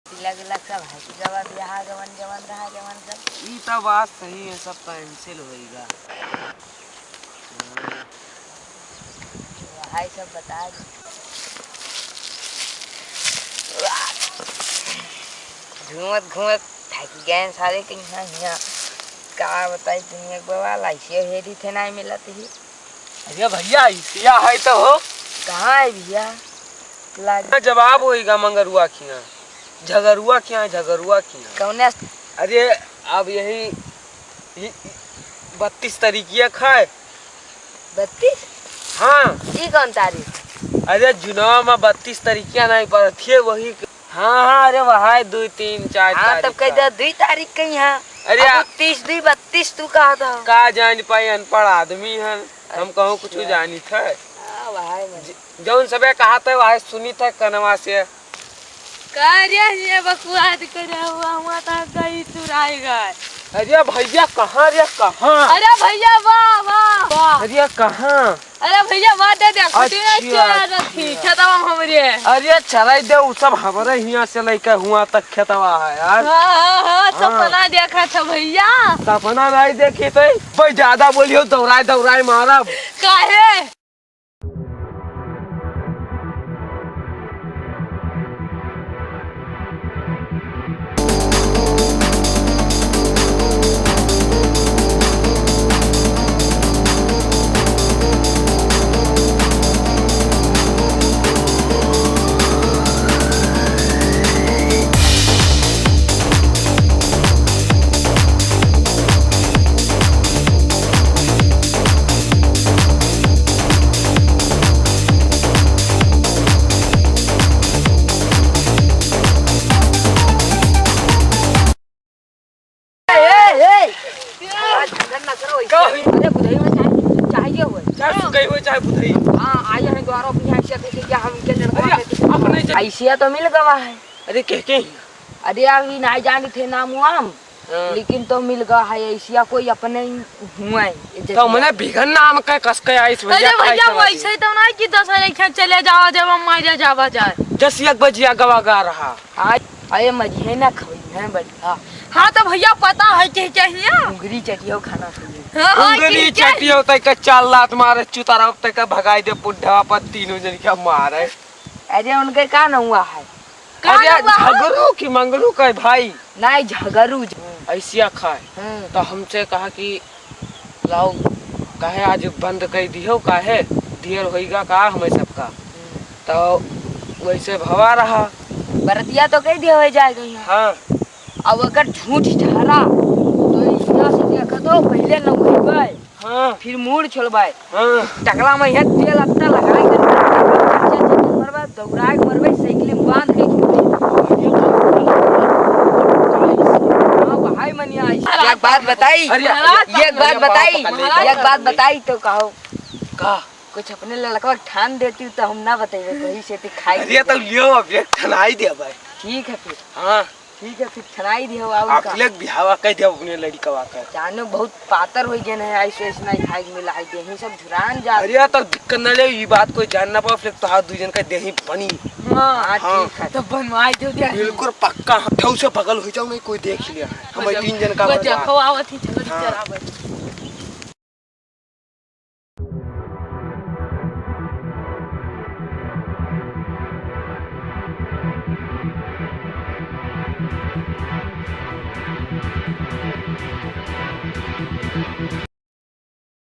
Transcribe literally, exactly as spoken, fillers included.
तिलक विलक सब है कि गवा बियाह गवन जवन रहा जवन सब। ई तो बात सही है, सब cancel होइगा। भाई सब बता दे। घूमत घूमत थक गए सारे के यहाँ, यहाँ। का बताई दुनिया के बवाल, ऐसे हेरी थे नहीं मिलत ही। अरे भैया, इसिया है तो हो। कहाँ है भैया? लाग- जवाब होइगा मंगरुआ खिया, झगरुआ खिया, झगरुआ खिया। कौने? अरे, अब यही, यही बत्तीस तारीखिया खाए। बत्तीस? हाँ। ई कौन तारीख? अरे, जुनवा में बत्तीस तारीखिया नहीं पड़त है, वही। हाँ, हाँ, अरे, वहाँ है दुई, तीन, चार हाँ, तारीख तब कह का। दे, दुई तारीख कहीं है। अरे, अब आ- तीस, दुई, बत्तीस, तू कहा था? का जान पाई, अनपढ़ आदमी है। हम कहूँ कुछ अच्छा। जानित है। हाँ, वहाय मन। ज-, जौन सबे कहत है, वहाय सुनित है कनवा से। का रे, ये बकवास करे हुआ, हुआ तो गई चुराई गए। अरे भैया, कहाँ रे, कहाँ? अरे भैया, वाह, वाह, वाह। अरे कहाँ? अरे भैया, वाह, दे दे, खुटी में अच्छा, चोरा रखी, अच्छा। खेतवा में हमरे। अरे चराई दे, उ सब हमरे हियाँ से लइके हुआ तक खेतवा है यार। हाँ, हाँ, हाँ, हाँ। सपना देखा था भैया। सपना नहीं देखी थे। भाई, ज्यादा बोलियो, दौड़ाए, दौड़ाए मारब। काहे? ए, ए, ए। आज झगड़ ना करो, का होई? अरे, बुधई में चाहे, चाहे जे होए। चाहे सुकई होए, चाहे बुधई। हाँ, आए हैं द्वारों पे, यहाँ से देखे क्या हम के लड़का अरे, के अपने ज- ऐसिया तो मिल गवा है। अरे, कह के ही? अरे, अभी नहीं जानी थे नाम वाम, हाँ। लेकिन तो मिल गवा है ऐसिया कोई अपने ही हुआ है, ये तो जैसे मने बिघन नाम का कस के आइस भैया, अरे भैया, कैसे बाजी? वैसे ही तो नहीं कि दस बजे खेत चले जावा, जब हम मारे जावा जाए। दस एक बजिया गवा गा रहा। आज, अरे मजिए ना खवई है बढ़िया। हाँ तो भैया पता है के क्या हिया? उंगली चटियो खाना खाइए। हाँ, हाँ, उंगली के क्या चटियो तक का चार लात मारे चुतारा तक का भगाई दे बुढ़वा पर तीनों जन क्या मारे। अरे उनके का न हुआ है? का अरे न हुआ है? झगरू की मंगरू का है भाई? नहीं झगरू ज- ऐसिया खाए। हम्म। तो हमसे कहा कि लाओ, काहे आज बंद कइ दिहो, काहे? देर होइगा का हमें सबका? हम्म। तो वैसे भवा रहा। बरतिया तो कह दिया हो जाए गई है। हाँ। अब अगर झूठ झगड़ा, तो यहाँ से देखा तो पहले न होइबे। हाँ। फिर मूड़ छोड़बे। हाँ। टकला में है तेल अत्ता लगाई कर, मरबे, दौड़ाए के मरबे, साइकिल में बांध के खींचे। हाँ, भाई मनिया, एक बात बताई, अरे, महाराज, एक बात अरे, बताई, बाप रे। एक बात बताई तो कहो। का? कुछ अपने लड़कवा के ठान देती तो हम ना बतेबे, वही से ते खाई अरे, तो लियो, अब एक ठनाई दे भाई। ठीक है फिर। हाँ। ठीक है, फिर ठनाई दियो, और का? अकले के बिहावा कह दियो अपने लड़कवा का। जानो बहुत पातर हो गए हैं, ऐसे ऐसे नहीं खाए के मिला है, देही सब झुरान जा। अरे, तो दिक्कत न ले, ये बात कोई जान ना पाओ, फिर तो हाथ दू जन का देही बनी। हाँ, हाँ। ठीक है। तो बनवाई दो दे। बिल्कुल पक्का, हम ठऊ से बगल हो जाओ, नहीं कोई देख लिया। हम बजा-, तीन जन का बजा बर्बाद। खवावत ही, चलो, हाँ। चला बजा।